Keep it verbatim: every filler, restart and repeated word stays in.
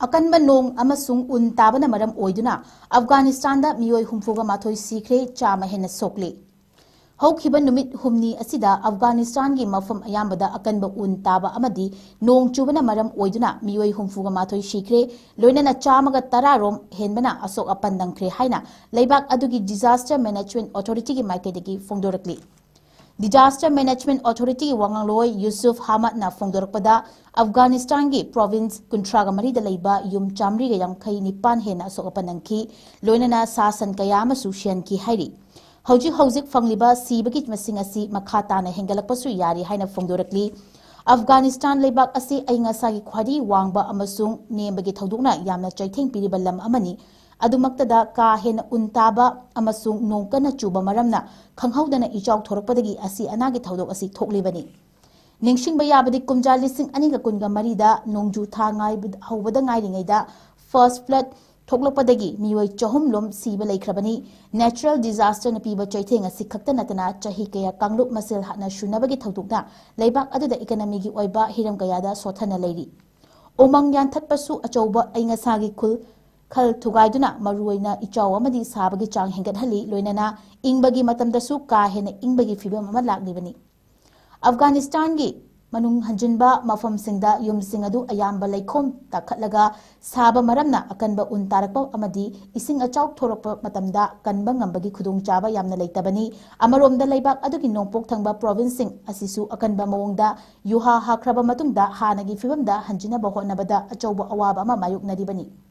ꯑꯀꯟꯕ ꯅꯣꯡ ꯑꯃꯁꯨꯡ ꯎꯟ ꯇꯥꯕꯅ ꯃꯔꯝ ꯑꯣꯏꯗꯨꯅ ꯑꯐꯒꯥꯅꯤꯁꯇꯥꯟꯗ ꯃꯤꯑꯣꯏ ꯍꯨꯝꯐꯨꯒ ꯃꯥꯊꯣꯏ ꯁꯤꯈ꯭ꯔꯦ, ꯆꯥꯝꯃ ꯍꯦꯟꯅ ꯁꯣꯛꯂꯤ꯫ ꯍꯧꯈꯤꯕ ꯅꯨꯃꯤꯠ ꯍꯨꯝꯅꯤ ꯑꯁꯤꯗ ꯑꯐꯒꯥꯅꯤꯁꯇꯥꯟꯒꯤ ꯃꯐꯝ ꯑꯌꯥꯝꯕꯗ ꯑꯀꯟꯕ ꯎꯟ ꯇꯥꯕ ꯑꯃꯗꯤ ꯅꯣꯡ ꯆꯨꯕꯅ ꯃꯔꯝ ꯑꯣꯏꯗꯨꯅ ꯃꯤꯑꯣꯏ ꯍꯨꯝꯐꯨꯒ ꯃꯥꯊꯣꯏ ꯁꯤꯈ꯭ꯔꯦ, ꯂꯣꯏꯅꯅ ꯆꯥꯝꯃꯒ ꯇꯔꯥ ꯔꯣꯝ ꯍꯦꯟꯕꯅ ꯑꯁꯣꯛ ꯑꯄꯟ ꯅꯪꯈ꯭ꯔꯦ ꯍꯥꯏꯅ ꯂꯩꯕꯥꯛ ꯑꯗꯨꯒꯤ Disaster Management Authority ꯒꯤ ꯃꯥꯏꯀꯩꯗꯒꯤ ꯐꯣꯡꯗꯣꯔꯛꯂꯤ꯫ Disaster Management Authority ꯒꯤ ꯋꯥꯉꯥꯡꯂꯣꯏ ꯌꯨꯁꯨꯐ ꯍꯥꯃꯠꯅ ꯐꯣꯡꯗꯣꯔꯛꯄꯗ, ꯑꯐꯒꯥꯅꯤꯁꯇꯥꯟꯒꯤ ꯄ꯭ꯔꯣꯚꯤꯟꯁ ꯀꯨꯟꯊ꯭ꯔꯥꯒ ꯃꯔꯤꯗ ꯂꯩꯕ ꯌꯨꯝ ꯆꯥꯃꯔꯤꯒ ꯌꯥꯡꯈꯩ ꯅꯤꯄꯥꯟ ꯍꯦꯟꯅ ꯑꯁꯣꯛ ꯑꯄꯟ ꯅꯪꯈꯤ, ꯂꯣꯏꯅꯅ ꯁꯥ ꯁꯟ ꯀꯌꯥ ꯑꯃꯁꯨ ꯁꯤꯍꯟꯈꯤ ꯍꯥꯏꯔꯤ꯫ ꯍꯧꯖꯤꯛ ꯍꯧꯖꯤꯛ ꯐꯪꯂꯤꯕ ꯁꯤꯕꯒꯤ ꯃꯁꯤꯡ ꯑꯁꯤ ꯃꯈꯥ ꯇꯥꯅ ꯍꯦꯟꯒꯠꯂꯛꯄꯁꯨ ꯌꯥꯔꯤ ꯍꯥꯏꯅ ꯐꯣꯡꯗꯣꯔꯛꯂꯤ꯫ ꯑꯐꯒꯥꯅꯤꯁꯇꯥꯟ ꯂꯩꯕꯥꯛ ꯑꯁꯤ ꯑꯏꯪ ꯑꯁꯥꯒꯤ ꯈ꯭ꯋꯥꯏꯗꯒꯤ ꯋꯥꯡꯕ ꯑꯃꯁꯨꯡ ꯅꯦꯝꯕꯒꯤ ꯊꯧꯗꯣꯛꯅ ꯌꯥꯝꯅ ꯆꯩꯊꯦꯡ ꯄꯤꯔꯤꯕ ꯂꯝ ꯑꯃꯅꯤ꯫ ꯑꯗꯨꯃꯛꯇꯗ ꯀꯥ ꯍꯦꯟꯅ ꯎꯟ ꯇꯥꯕ ꯑꯃꯁꯨꯡ ꯅꯣꯡ ꯀꯟꯅ ꯆꯨꯕ ꯃꯔꯝꯅ ꯈꯪꯍꯧꯗꯅ ꯏꯆꯥꯎ ꯊꯣꯔꯛꯄꯗꯒꯤ ꯑꯁꯤ ꯑꯅꯥꯒꯤ ꯊꯧꯗꯣꯛ ꯑꯁꯤ ꯊꯣꯛꯂꯤꯕꯅꯤ꯫ ꯅꯤꯡꯁꯤꯡꯕ ꯌꯥꯕꯗꯤ, ꯀꯨꯝꯖꯥ ꯂꯤꯁꯤꯡ ꯑꯅꯤꯒ ꯀꯨꯟꯒ ꯃꯔꯤꯗ ꯅꯣꯡꯖꯨ ꯊꯥ ꯉꯥꯏꯕ-, ꯍꯧꯕꯗ ꯉꯥꯏꯔꯤꯉꯩꯗ ꯐ꯭ꯂꯥꯁ ꯐ꯭ꯂꯗ ꯊꯣꯛꯂꯛꯄꯗꯒꯤ ꯃꯤꯑꯣꯏ ꯆꯍꯨꯝ ꯂꯣꯝ ꯁꯤꯕ ꯂꯩꯈ꯭ꯔꯕꯅꯤ꯫ Natural disaster ꯅ ꯄꯤꯕ ꯆꯩꯊꯦꯡ ꯑꯁꯤ ꯈꯛꯇ ꯅꯠꯇꯅ ꯆꯍꯤ ꯀꯌꯥ ꯀꯥꯡꯂꯨꯞ ꯃꯁꯦꯜ ꯍꯥꯠꯅ ꯁꯨꯅꯕꯒꯤ ꯊꯧꯗꯣꯛꯅ ꯂꯩꯕꯥꯛ ꯑꯗꯨꯗ economy ꯒꯤ ꯑꯣꯏꯕ ꯍꯤꯔꯝ ꯀꯌꯥꯗ ꯁꯣꯠꯊꯅ ꯂꯩꯔꯤ꯫ ꯎꯃꯪ ꯌꯥꯟꯊꯠꯄꯁꯨ ꯑꯆꯧꯕ ꯑꯏꯪ ꯑꯁꯥꯒꯤ ꯈꯨꯜ ꯈꯜ ꯊꯨꯒꯥꯏꯗꯨꯅ ꯃꯔꯨꯑꯣꯏꯅ ꯏꯆꯥꯎ ꯑꯃꯗꯤ ꯁꯥꯕꯒꯤ ꯆꯥꯡ ꯍꯦꯟꯒꯠꯍꯜꯂꯤ, ꯂꯣꯏꯅꯅ ꯏꯪꯕꯒꯤ ꯃꯇꯝꯗꯁꯨ ꯀꯥ ꯍꯦꯟꯅ ꯏꯪꯕꯒꯤ ꯐꯤꯕꯝ ꯑꯃ ꯂꯥꯛꯂꯤꯕꯅꯤ꯫ ꯑꯐꯒꯥꯅꯤꯁꯇꯥꯟꯒꯤ ꯃꯅꯨꯡ ꯍꯟꯖꯤꯟꯕ ꯃꯐꯝꯁꯤꯡꯗ ꯌꯨꯝꯁꯤꯡ ꯑꯗꯨ ꯑꯌꯥꯝꯕ ꯂꯩꯈꯣꯝ ꯇꯥꯈꯠꯂꯒ ꯁꯥꯕ ꯃꯔꯝꯅ ꯑꯀꯟꯕ ꯎꯟ ꯇꯥꯔꯛꯄ ꯑꯃꯗꯤ ꯏꯁꯤꯡ ꯑꯆꯥꯎ ꯊꯣꯔꯛꯄ ꯃꯇꯝꯗ ꯀꯟꯕ ꯉꯝꯕꯒꯤ ꯈꯨꯗꯣꯡꯆꯥꯕ ꯌꯥꯝꯅ ꯂꯩꯇꯕꯅꯤ꯫ ꯑꯃꯔꯣꯝꯗ, ꯂꯩꯕꯥꯛ ꯑꯗꯨꯒꯤ ꯅꯣꯡꯄꯣꯛ ꯊꯪꯕ ꯄ꯭ꯔꯣꯚꯤꯟꯁꯁꯤꯡ ꯑꯁꯤꯁꯨ ꯑꯀꯟꯕ ꯃꯑꯣꯡꯗ ꯌꯨꯍꯥ ꯍꯥꯈ꯭ꯔꯕ ꯃꯇꯨꯡꯗ ꯍꯥꯟꯅꯒꯤ ꯐꯤꯕꯝꯗ ꯍꯟꯖꯤꯟꯅꯕ ꯍꯣꯠꯅꯕꯗ ꯑꯆꯧꯕ ꯑꯋꯥꯕ ꯑꯃ ꯃꯥꯌꯣꯛꯅꯔꯤꯕꯅꯤ꯫